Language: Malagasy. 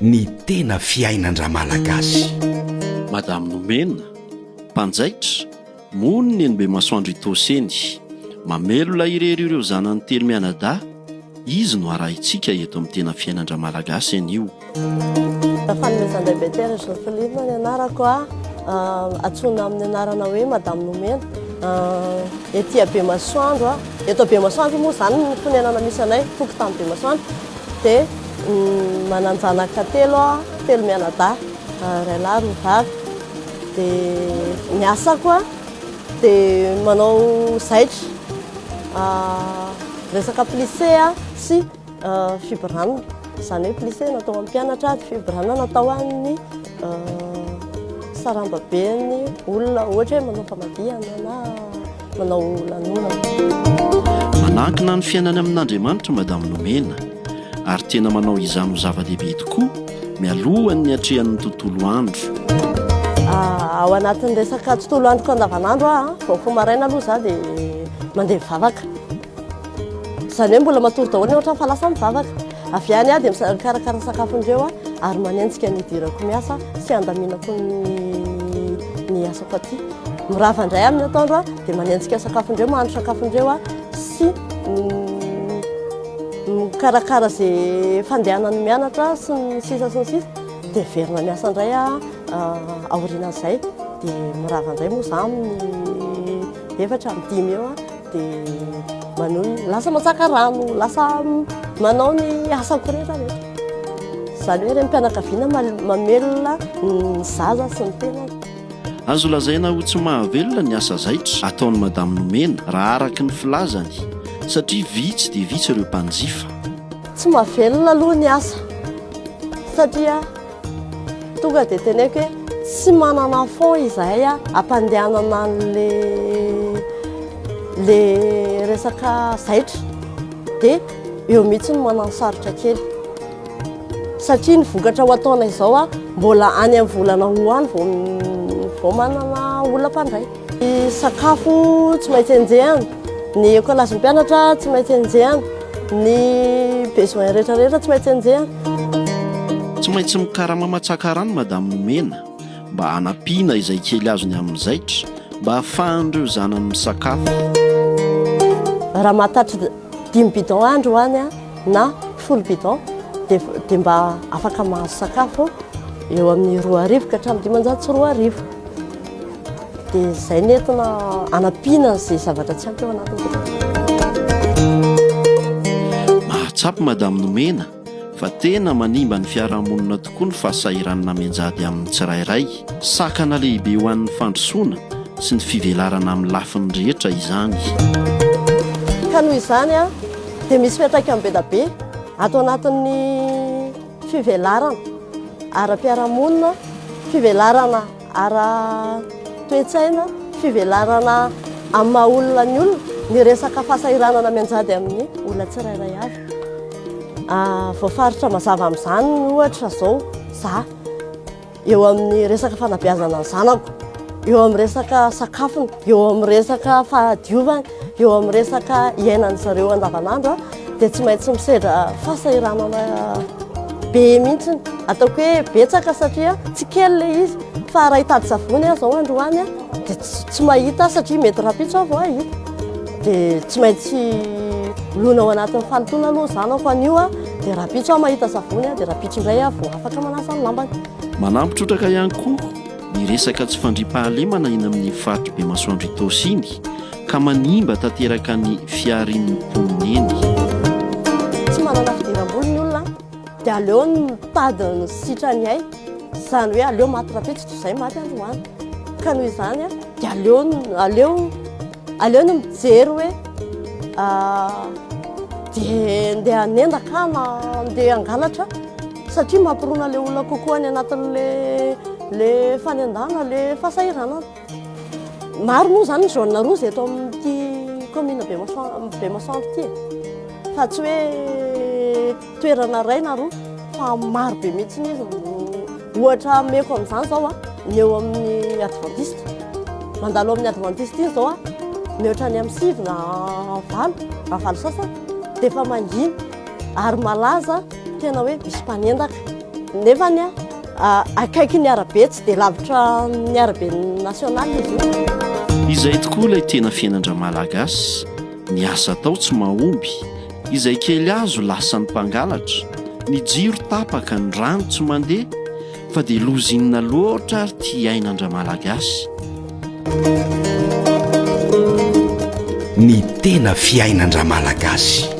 Ny tena fiainan-dRamalagasy. Madame Nomena, mpanjaitra, monina eny Bemasoandro Itaosy eny. Mamelona irery ireo zanany telo mianadahy, izy no arahintsika eto amin'ny tena fiainan-dRamalagasy anio. Fanomezan-dRaibe Terre Jocelyne ny anarako, antsoina amin'ny anarana hoe Madame Nomena. Ety Bemasoandro, eto Bemasoandro moa izany ny fonenana misy anay, fokontany Bemasoandro. Dia manan-janaka telo aho, telo mianadahy, iray lahy, roa vavy. Dia ny asako dia manao zaitra, resaka plissé sy fibrane. Izany hoe plissé natao ho an'ny mpianatra, fibrane natao ho an'ny sarambaben'ny olona, ohatra hoe manao famadihana na. manao lanonana. Manankina ny fiainany amin'Andriamanitra Madame Nomena ary tena manao izany ho zava-dehibe tokoa mialohan'ny hiatrehany ny tontolo andro. Ao anatin'ny resaka tontolo androko andavanandro aho, vao mifoha maraina aloha izaho dia mandeha mivavaka. Izany hoe mbola matory daholo ny ao an-trano fa lasa mivavaka. Avy any aho dia mikarakara sakafon'ireo aho ary manenjika ny hidirako miasa sy handaminako ny asako aty. Mirava indray amin'ny atoandro aho dia manenjika sakafondreo, mahandro sakafondreo aho sy mikarakara izay fandehanany mianatra sy ny sisa sy ny sisa dia miverina miasa indray aho aorianan'izay dia mirava indray moa za amin'ny efatra amin'ny dimy eo aho dia manohy lasa matsaka rano, lasa manao ny asako rehetra rehetra. Izany hoe renim-pianakaviana mamelona ny zaza sy ny tenany. Azo lazaina ho tsy mahavelona ny asa zaitra ataon'i Madame Nomena, raha araka ny filazany, satria vitsy dia vitsy ireo mpanjifa. Tsy mahavelona aloha ny asa satria tonga dia teneko hoe tsy manana fonds izahay hampandehanana an'le le resaka zaitra dia eo mihitsy no manano sarotra kely. Satria ny vokatra ho ataonay izao mbola any amin'ny volana ho any vao manana olona mpandray. Ny sakafo tsy maintsy enjehana, ny écolage mpianatra tsy maintsy enjehana, ny besoin rehetra rehetra tsy maintsy enjehana. Tsy maintsy mikarama matsaka rano Madame Nomena mba hanampiana izay kely azony amin'ny zaitra mba hahafahan'ireo zanany misakafo. Raha mahatatry dimy bidon androany na folo bidon dia dia mba afaka mahazo sakafo eo amin'ny 2000 ka hatramin'ny 2500. Dia izay ny entina hanampiana izay zavatra tsy ampy ao anatin'ny tokantrano. Mahatsapa Madame Nomena fa tena manimba ny fiarahamonina tokoa ny fahasahiranana mianjady amin'ny tsirairay. Sakana lehibe ho an'ny fandrosoana sy ny fivelarana amin'ny lafiny rehetra izany. Ka noho izany dia misy fiantraikany be dia be ato anatin'ny fivelarana ara-piarahamonina, fivelarana ara-toe-tsaina, fivelarana amin'ny maha olona ny olona, ny resaka fahasahiranana mianjady amin'ny olona tsirairay avy. Voafaritra mazava amin'izany ohatra izao za. Eo amin'ny resaka fanabeazana ny zanako, eo amin'ny resaka sakafony, eo amin'ny resaka fahadiovany, eo amin'ny resaka iainan'ny zareo andavanandro dia tsy maintsy misedra fahasahiranana be mihitsy. Ataoko hoe betsaka satria tsy kely ilay izy fa raha hitady savony aho izao androany dia tsy mahita satria mety rahampitso aho vao hahita. Dia tsy maintsy lona ao anatin'ny fahalotoana aloha ny zanako anio dia rahampitso aho mahita savony dia rahampitso indray aho vao afaka manasa ny lambany. Manampy trotraka ihany koa ny resaka tsy fandriampahalemana eny amin'ny faritr'i Bemasoandro Itaosy iny ka manimba tanteraka ny fiharian'ny mponina eny. Tsy manana fidiram-bola ny olona dia aleony mitady ny sitrany hay, izany hoe aleo maty rahampitso toy izay maty androany. Ka noho izany dia aleony, aleo, aleony mijery hoe dia andeha hanendaka na andeha hangalatra satria mampirona ilay olona kokoa any anatin'le le fanendahana, le fahasahiranana. Maro moa izany ny zone rouge eto amin'ity commune Bemasoandro ity e. Fa tsy hoe toerana iray na roa fa maro be mihitsy izy. Ohatra ameko amin'izany izao ny eo amin'ny adventiste. Mandalo amin'ny adventiste iny izao mihoatra ny amin'ny sivy na valo, na valo sasany dia efa mangina ary malaza tena hoe misy mpanendaka. Nefany a, akaiky ny arabe, tsy dia lavitra ny arabe national izy io. Izay tokoa ilay tena fiainan-dRamalagasy, ny asa atao tsy mahomby, izay kely azo lasan'ny mpangalatra, ny jiro tapaka, ny rano tsy mandeha, fa dia loza inona loatra ary ty ainan-dRamalagasy? Ny tena fiainan-dRamalagasy.